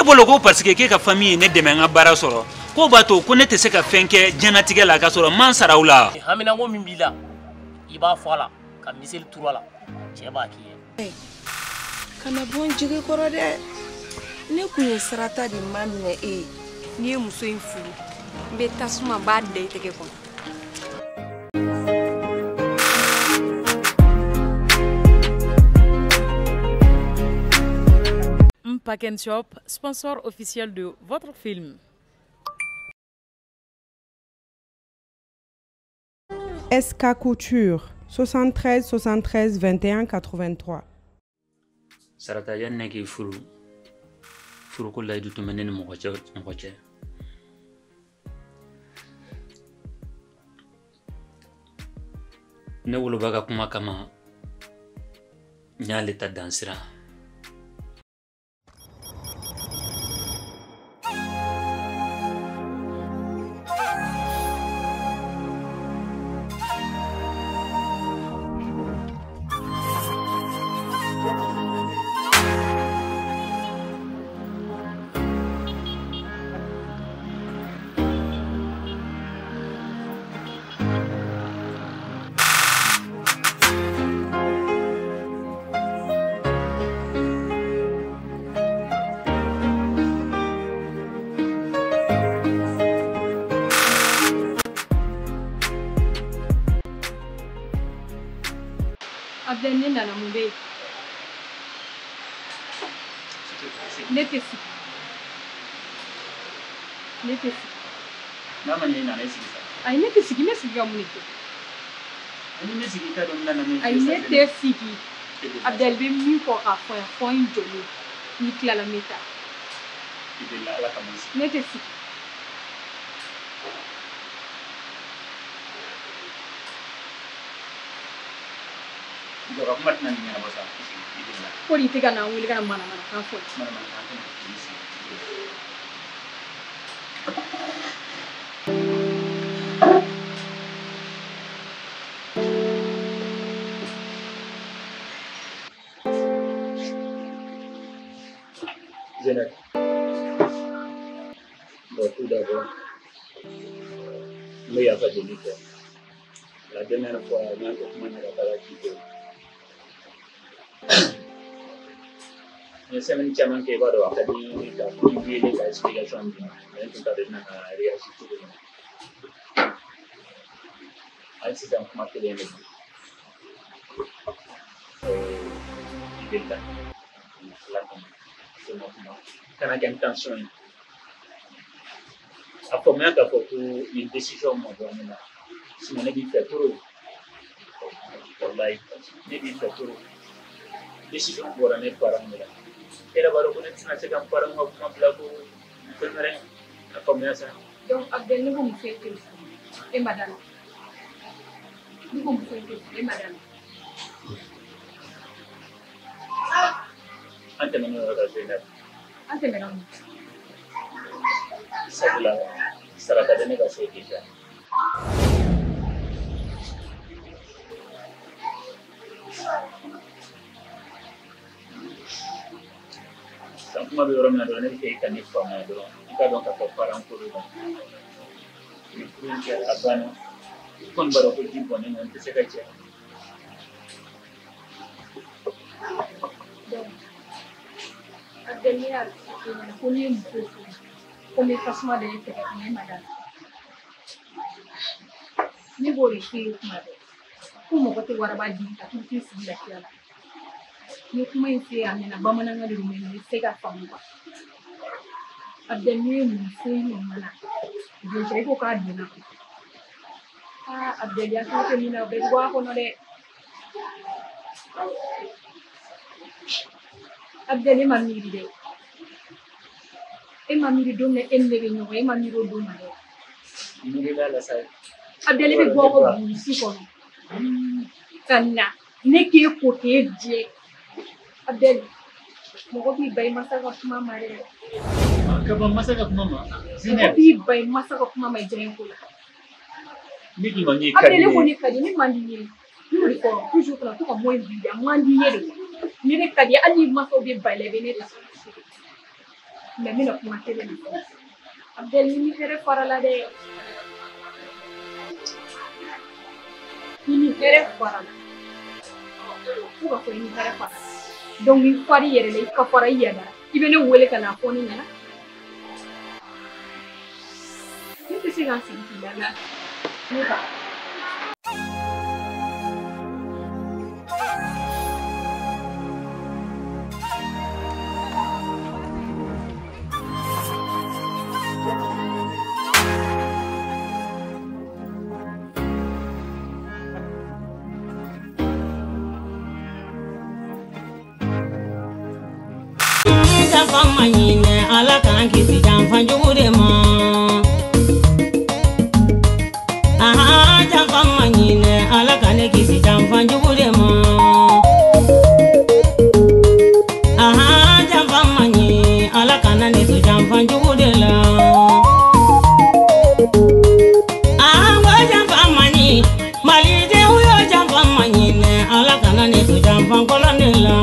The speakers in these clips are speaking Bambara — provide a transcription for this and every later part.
bolo ko parce que k'e ka famille ye ne dɛmɛ n ka baara sɔrɔ k'o b'a to ko ne tɛ se ka fɛn kɛ diɲɛlatigɛ la k'a sɔrɔ n ma n sara u la. Haminanko min b'i la i b'a fɔ a la ka miseli turu a la cɛ b'a k'i ye. Kana bɔ n jigi kɔrɔ dɛ. Ne kun ye sarata de maminɛ e ye. N'i ye muso in furu n bɛ tasuma n b'a da i tɛgɛ kɔnɔ. Pack and Shop, sponsor officiel de votre film. SK Couture, 73 73 21 83. Sarata yanni ne k'i furu, furuko layidu tun bɛ ne ni mɔgɔ cɛ. Ne woloba ka kuma kama, n y'ale ta dansira. Abdel, ne nana mun bɛ yen? Ne tɛ sigi. Ne tɛ sigi. N'a ma ɲɛ i nana i sigi sa. Ayi ne tɛ sigi, ne sigi ka mun de kɛ? Ni ne sigi i t'a dɔn n nana min kɛ. Ayi ne tɛ sigi. Abdel bɛ min fɔ k'a fɔ yan, fɔ n jɔlen. N'i tilala n bɛ taa. I delila Ala kama i sigi. Ne tɛ sigi. Jɔ ka kuma tɛna nin ɲɛnabɔ sa, i sigi, i delila. Ko nin tɛ ka na n wele ka na manamanakan fɔ. Manamanakan tɛ na, i sigi. Zeynep. Bon, tout d'abord, n bɛ yafa deli fɛ. La dernière fois, n y'a kɛ kuma na ka taga k'i to. N ye semaine caman kɛ i b'a dɔn a ka di n ye ka i wele ka explication d'i ma mais n tun t'a dɔn i bɛna na réagir cogo min na. Hali sisan kuma kelen de don. I delila Ala kama ma kuma kana kɛ n tension ye. A faamuya k'a fɔ ko nin décision ma bɔ ne la sinon ne b'i fɛ trop. Walayi ne b'i fɛ trop. Décision bɔra ne parents de la. E yɛrɛ b'a dɔn ko ne tɛna se ka n parents ka kuma bila ko fɛn wɛrɛ. A faamuya sa. Donc Abdel, ne ko muso in tɛ furu e ma da la. Ne ko muso in tɛ furu e ma da la. An tɛmɛn'o yɔrɔ kan Zeynep. An tɛmɛna mun? Sabula sarata bɛ ne ka so déjà. San kuma bɛ yɔrɔ min na dɔrɔn ne bɛ fɛ i ka ne faamuya dɔrɔn i k'a dɔn k'a fɔ parent ko de don. Ni furu in kɛra a banna i kɔni b'a dɔn ko ji bɔnnen don n tɛ se ka jɛ. Donc Abdel, ne y'a f'i ɲɛna ko n'i ye muso furu ko n bɛ tasuma da e tɛgɛ kɔnɔ e ma da la. Ne b'o de f'e ye kuma bɛɛ ko mɔgɔ tɛ waraba di ka t'u t'i sigi lafiya la. N ye kuma in f'e ye a mɛnna bamanankan de don mais nin tɛ se ka faamu quoi. Abdel, n'i ye muso in ɲɔgɔn na déjà i ko k'a donna. Aa Abdel, i hakili tɛ min na o bɛɛ bɛ bɔ a kɔnɔ dɛ. Abdel, e ma miiri dɛ. E ma miiri don min na e ni ne bɛ ɲɔgɔn ye, e ma miiri o don ma dɛ. Miirila la sa. Abdel, e bɛ bɔ aw ka burusi kɔnɔ ka na ne k'e ko k'e jɛ. Abdel, mɔgɔ b'i ban i masa ka kuma ma dɛ. Ka ban masa ka kuma ma? Mɔgɔ b'i ban i masa ka kuma ma i diyaɲɛ ko la. Ne k'i ma n k'i ka di Abdel, ne ne ko ye. ne ka di ne man di n ye. Ne y'o de fɔ toujours kana to ka mɔ in bi a man di n ye de. Ni ne ka di ye hali ni masaw bɛ ban i la i bɛ ne ta. Mais n bɛna kuma kelen de fɔ. Abdel, ni hɛrɛ fara la dɛ. Ni hɛrɛ fara la. Fo ka fɔ i ni hɛrɛ fara la. Donc i fari yɛrɛ la, i ka fara i yɛrɛ la. I bɛ ne wele ka n'a fɔ ne ɲɛna. Ne tɛ se ka n sigi k'i lamɛn. Ne ba. Ala k'an kisi janfa jugu de ma. Aha, janfa ma ɲinɛ, Ala ka ne kisi janfa jugu de ma. Aha, janfa ma ɲi, Ala kana ne to janfa jugu de la. Aha, n ko janfa ma ɲi, Malidenw yo janfa ma ɲinɛ, Ala kana ne to janfa kɔlɔn de la.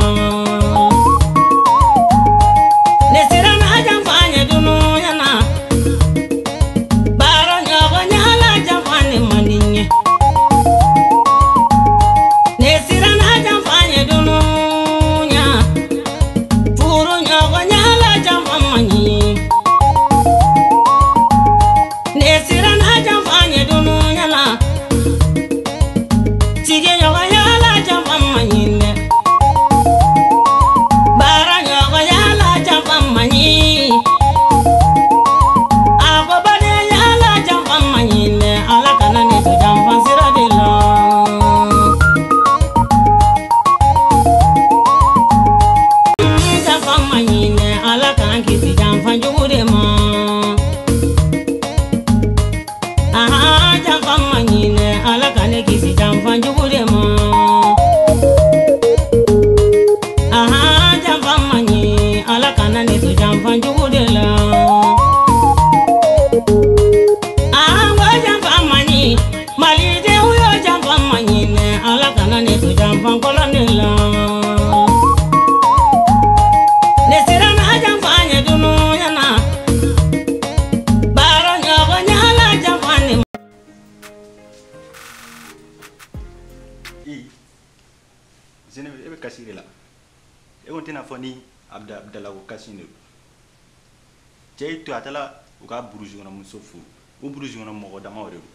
Cɛ to a taara u ka burusi kɔnɔ muso furu o burusi kɔnɔ mɔgɔ dama de don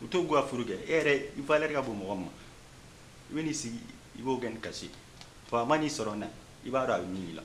u t'o ka furu kɛ e yɛrɛ i valeur ka bon mɔgɔ ma i bɛ n'i sigi i b'o kɛ ni kasi fa ma n'i sɔrɔ na i b'a dɔn a bɛ min k'i la.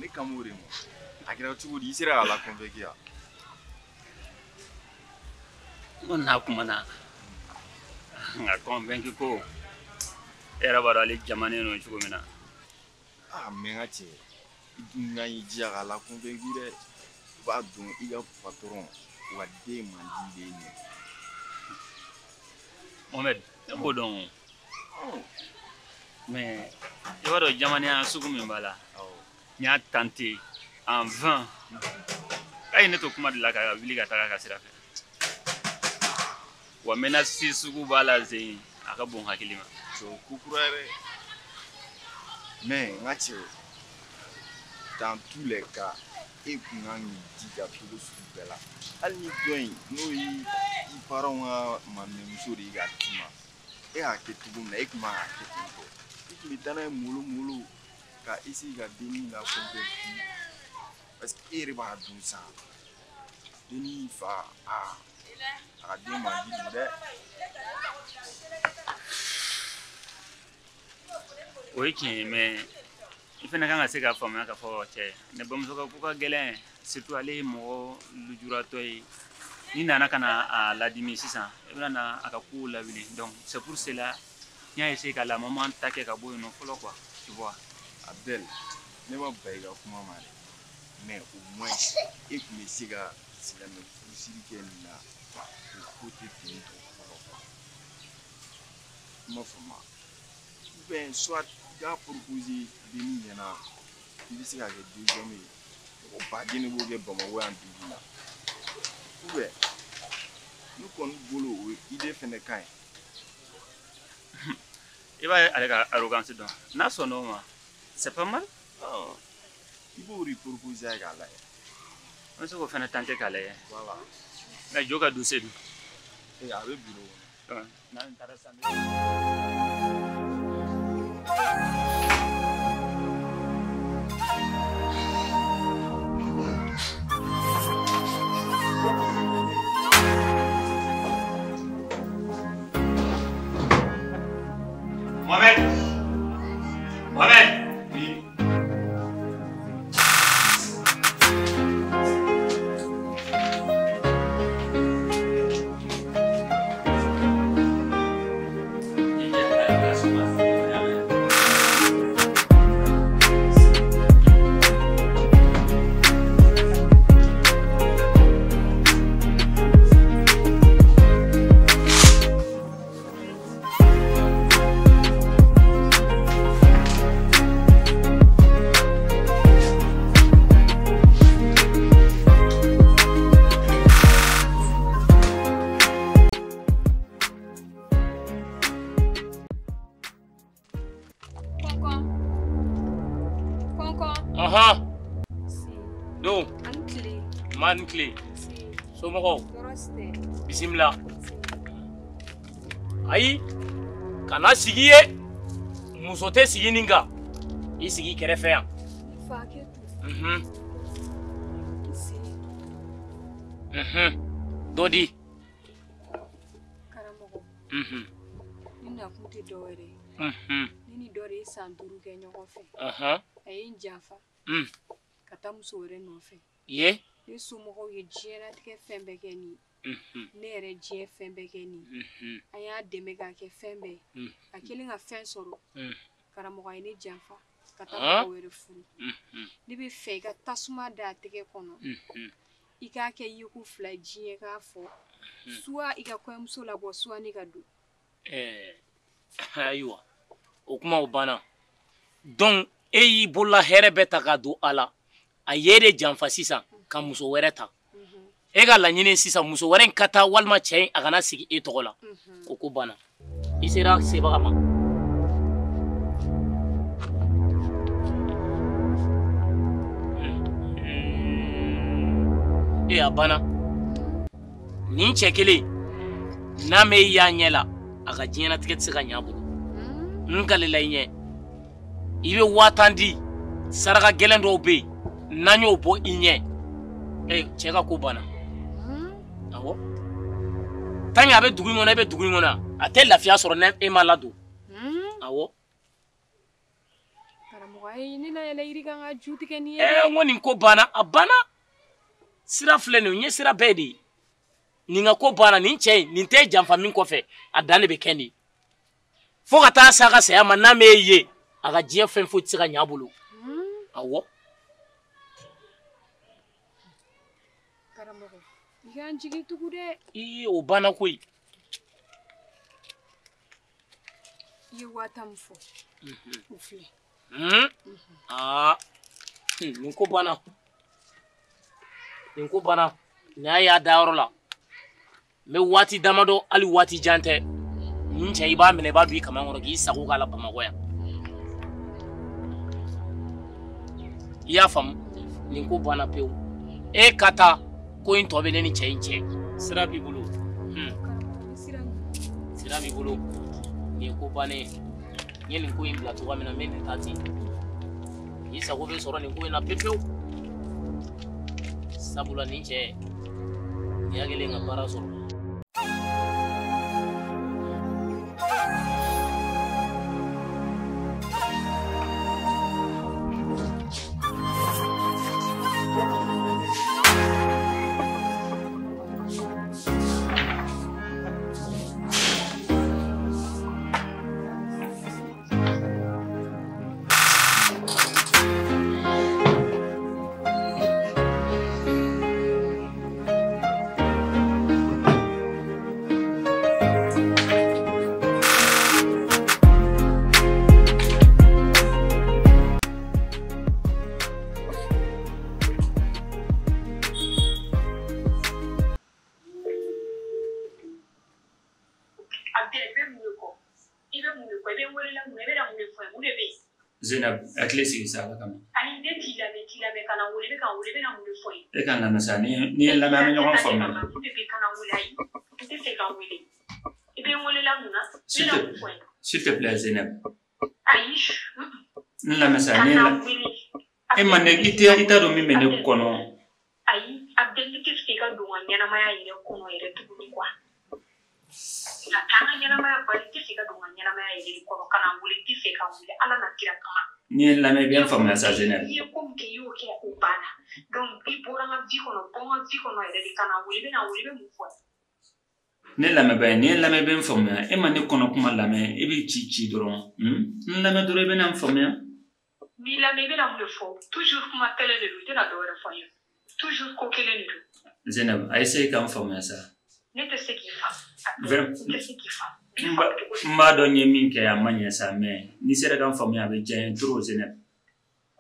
Ne kan b'o de ma a kɛra cogo di i sera k'a la convaincre wa? N ko n'a kumana nka convaincre ko e yɛrɛ b'a dɔn ale jamanen don cogo min na. Ah mais n ka cɛ i dun kan y'i jija k'a la convaincre dɛ i b'a dɔn i ka patron U ka den man di de ye nin ye. Mohamed, ne b'o dɔn o. Mais i b'a dɔn jamanaya sugu min b'a la. N y'a tenté en vain. K'a ye ne to kuma de la ka wuli ka taga ka sira fɛ. Wa menace sugu b'a la zen a ka bon hakili ma. Cɛ o ko kura yɛrɛ. Mais n ka cɛ, dans tous les cas, e kun kan k'i jija cogo sugu bɛɛ la. Hali ni dɔ in n'o ye i parents ka maminɛmuso de ye k'a d'i ma, e y'a kɛ cogo min na e kun man k'a kɛ ten tɔ. I tun bɛ taa n'a ye mollo mollo ka essayer ka dennin la convertir parce que e yɛrɛ b'a dɔn sa dennin fa a ka den man di don dɛ. O ye tiɲɛ ye mais i fana kan ka se k'a faamuya k'a fɔ cɛ ne bamuso ka ko ka gɛlɛn, surtout ale ye mɔgɔ lujuratɔ ye. N'i nana ka na a ladimi sisan i bɛna na a ka kow lawuli, donc c'est pour cela n y'a essayer ka la maman ta kɛ ka bɔ yen nɔ fɔlɔ quoi, tu vois. Abdel, ne ma ban i ka kuma ma dɛ, mais au moins e tun bɛ se ka silamɛ furusiri kɛ nin na o ko tɛ ten tɔ fɔlɔ quoi. I m'a faamu wa? Ou bien soit i k'a proposer dennin ɲɛna i bɛ se ka kɛ deuxième ye, mɔgɔ baden de b'o kɛ Bamakɔ yan bi bi in na. Ou bien ne kɔni bolo o idée fɛnɛ ka ɲi. I b'a ye ale ka arrogance dɔn, n'a sɔnn'o ma c'est pas mal. I b'o de proposer a ye k'a lajɛ. An bɛ se k'o fɛnɛ tenter k'a lajɛ. Voilà. Mais jo ka dossier dun. Ee a bɛ bureau kɔnɔ. N'an taara sisan. Mohamed! Mohamed! Oui. Clé. Somɔgɔw bisimila. Ayi, kana sigi ye, muso tɛ sigi nin kan, i sigi kɛrɛfɛ yan. Dɔ di. Karamɔgɔ, ne nakun tɛ dɔwɛrɛ ye. Ne ni dɔ de ye san 5 kɛ ɲɔgɔn fɛ. A ye n janfa ka taa muso wɛrɛ nɔfɛ. Ye? Ne somɔgɔw ye diɲɛlatigɛ fɛn bɛɛ kɛ nin ye. Ne yɛrɛ diɲɛ fɛn bɛɛ kɛ nin ye. An y'a dɛmɛ k'a kɛ fɛn bɛɛ ye. A kɛlen ka fɛn sɔrɔ, karamɔgɔ a ye ne janfa ka taa mɔgɔ wɛrɛ furu. Ne bɛ fɛ i ka tasuma da a tɛgɛ kɔnɔ. I k'a kɛ yeko 2 diɲɛ k'a fɔ. Soit i ka kɔɲɔmuso labɔ, soit ne ka don. Ayiwa, o kuma o banna. Donc e y'i bolola hɛrɛ bɛɛ ta k'a don a la. A ye de janfa sisan ka muso wɛrɛ ta. E ka laɲini sisan muso wɛrɛ in ka taa walima cɛ in a kana sigi e tɔgɔ la. O ko banna. I sera sebaga ma. E a banna. Nin cɛ kelen n'a m'e y'a ɲɛ la, a ka diɲɛlatigɛ tɛ se ka ɲɛ a bolo. N kalela i ɲɛ. I bɛ 10,000 di, saraka gɛlɛn dɔw bɛ yen n'an y'o bɔ i ɲɛ, cɛ ka ko banna. Awɔ. Tant que a bɛ dugu in kɔnɔ, e bɛ dugu in kɔnɔ, a tɛ lafiya sɔrɔ ni e ma ladon. Awɔ. Karamɔgɔ, ayi ne na yɛlɛ yiri kan ka ju tigɛ nin ye. N ko nin ko banna, a banna. Sira filɛ nin ye, n ye sira bɛɛ de ye. Nin ka ko banna, nin cɛ in, nin tɛ janfa min kɔfɛ, a dan de bɛ kɛ nin ye. Fo ka taa s'a ka saya ma, n'a m'e ye, a ka diɲɛ fɛn foyi tɛ se ka ɲɛ a bolo. Awɔ. Karamɔgɔ, I k'an jigi tugu dɛ. Ii, o banna koyi. I ye 50,000 min fɔ. O filɛ. Aa, nin ko banna. Nin ko banna. Nin y'a y'a dayɔrɔ la. N bɛ waati damadɔ, hali waati jan tɛ. Nin cɛ i b'a minɛ i b'a don i kaman kɔrɔ k'i sago k'a la Bamakɔ yan. I y'a faamu? Nin ko banna pewu. E ka taa ko in tɔ bɛ ne ni cɛ in cɛ. Sira b'i bolo. Sira b'i bolo. Nin ye ko bannen ye. N ye nin ko in bila cogoya min na, n bɛ nin taa ten. I sago bɛ sɔrɔ nin ko in na pewu pewu. Sabula nin cɛ, nin y'a kɛlen ka baara sɔrɔ. Zainab, hakili sigi sa Ala kama. Ayi, ne t'i lamɛn, t'i lamɛn, kana n wele, i bɛ ka n wele, i bɛna mun de fɔ n ye? E ka n lamɛn sa, n'i ye n lamɛn, an bɛ ɲɔgɔn faamuya. Mun de bɛ kana n wele, ayi, n tɛ fɛ ka n wele. I bɛ n wele la mun na? I bɛna mun fɔ n ye? S'il te plaît, Zainab. Ayi. N lamɛn sa, n'i ye n lamɛn. E ma ne, i t'a dɔn min bɛ ne kɔnɔ. Ayi, Abdel, ne tɛ fɛ i ka don n ka ɲɛnamaya yɛrɛ kɔnɔ yɛrɛ tuguni quoi. Nka taa n ka ɲɛnamaya bali, n tɛ fɛ ka don n ka ɲɛnamaya yɛrɛ de kɔnɔ, kana n wele, n tɛ fɛ ka n wele, Ala na kira kama. N'i ye n lamɛn, i bɛ n faamuya sa, Zainab. I ye ko min kɛ, i y'o kɛ, o banna. Donc i bɔra n ka vie kɔnɔ, bɔ n ka vie kɔnɔ yɛrɛ de, kana n wele, i bɛna n wele, i bɛ mun fɔ? Ne lamɛnbaa ye, n'i ye n lamɛn, i bɛ n faamuya. E ma ne kɔnɔ kuma lamɛn, e bɛ ci ci dɔrɔn. N lamɛn dɔrɔn, i bɛna n faamuya. N b'i lamɛn, i bɛna mun de fɔ? Toujours kuma kelen de don, i tɛna dɔ wɛrɛ fɔ n ye. Toujours ko kelen de don. Zainab, a essaye ka n faamuya sa. Ne tɛ se k'i faamu. N tɛ se k'i faamu. N b'a dɔn n ye min kɛ a ma ɲɛ sa, mais n'i sera ka n faamuya a bɛ diya n ye trop, Zainab.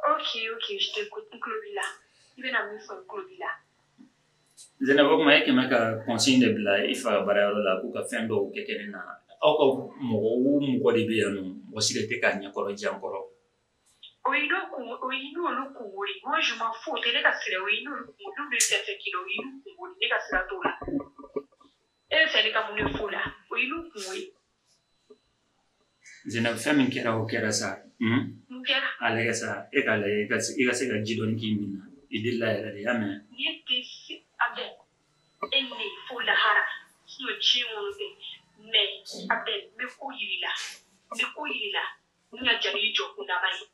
Ok, ok, je t'écoute, n tulo b'i la. I bɛna min fɔ, n tulo b'i la. Zainab, o tuma e kɛmɛ ka consigne de bila i fa ka baarayɔrɔ la k'u ka fɛn dɔw kɛ ne na. Aw ka mɔgɔ o mɔgɔ de bɛ yan nɔ, mɔgɔ si de tɛ k'a ɲɛkɔrɔ diya n kɔrɔ. O y'i n'olu kungo de. Moi, je m'en fous, o tɛ ne ka sira ye, o y'i n'olu kungo, n'olu ye fɛn fɛn k'i la, o y'i n'u kungo de, ne ka sira t'o la. E bɛ fɛ ne ka mun de f'o la? O y'i n'u kungo ye. Zainab, fɛn min kɛra, o kɛra sa. Mun kɛra? A lajɛ sa, e k'a lajɛ, i ka se ka ji dɔɔni k'i min na. I delila yɛrɛ de, y'a mɛn? Ne tɛ se, Abdel, e ni ne fo lahara, sinon diɲɛ kɔnɔ tɛ. Mais Abdel, n bɛ ko yir'i la, n bɛ ko yir'i la, n ka jaabi jɔ kundama ye.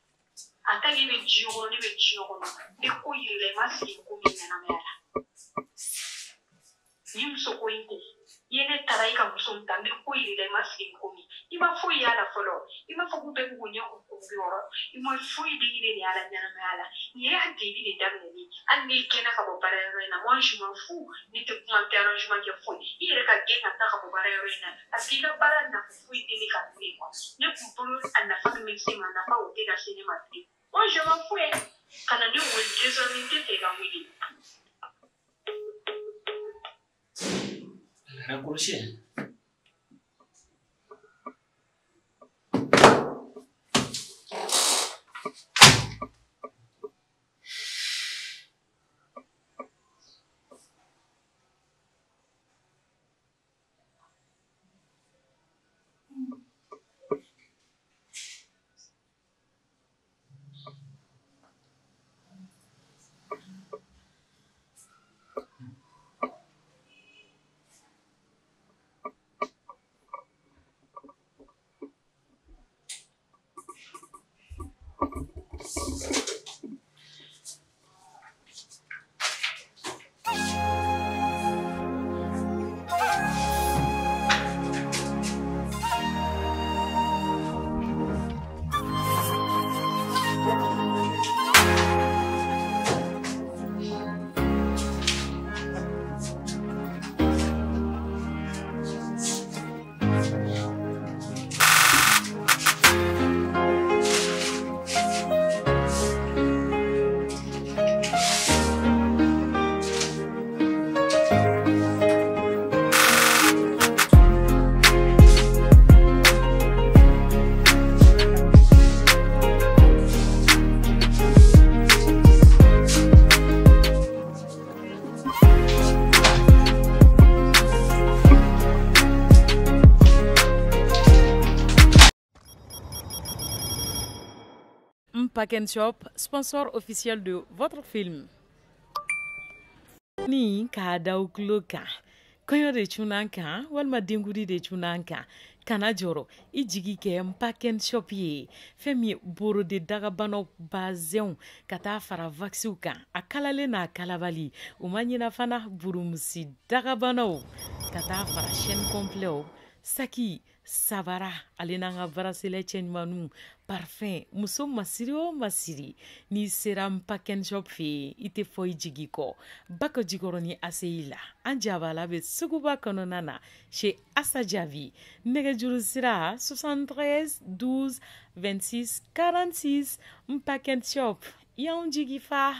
En tant que i bɛ diɲɛ kɔnɔ, ne bɛ diɲɛ kɔnɔ, n bɛ ko yir'i la, i ma sigi ko min ɲɛnamaya la. Ni muso ko in tɛ, i ye ne taara i ka muso min ta, n bɛ ko yir'i la, i ma sigi ko min. I ma foyi y'a la fɔlɔ, i m'a fɔ k'u bɛɛ b'u ɲɛ k'u wɔrɔ, i ma foyi de ɲini de y'a la ɲɛnamaya la. Nin y'a début de daminɛlen ye. Hali n'i gɛnna ka bɔ baarayɔrɔ in na, moi je m'en fous, ne tɛ kuma, n tɛ arrangement kɛ foyi. I yɛrɛ ka gɛn ka taa ka bɔ baarayɔrɔ in na, parce que i ka baara nafa foyi tɛ ne kan bilen quoi. Ne kun bolo a nafa min bɛ se ma, nafa o tɛ ka se ne ma bilen. Moi je m'en fous, ka na ne wele désormais, n tɛ fɛ ka wele. Raccroché. Pack Shop, sponsor officiel de votre film. Ni k'a da u tulo kan, kɔɲɔ de cunna kan walima denkudi de cunna kan, kana jɔrɔ, i jigi kɛ Pack Shop ye. Fɛn min ye borode dagabanaw, bazɛnw, ka taa fara waxw kan, a kalalen n'a kalabali, u ma ɲina fana burumusi dagabanaw, ka taa fara chaîne complet, saki, sabara, ale n'an ka bracelet cɛ ɲumanninw, parfum. Muso masiri o masiri, n'i sera Pack Shop fɛ yen, i tɛ fɔ i jigi kɔ. Bako Jikɔrɔni ACI la, an jabala bɛ suguba kɔnɔna na chez Asa Jaabi. Nɛgɛjuru sira 73 12 26 46. Pack Shop y'anw jigi fa.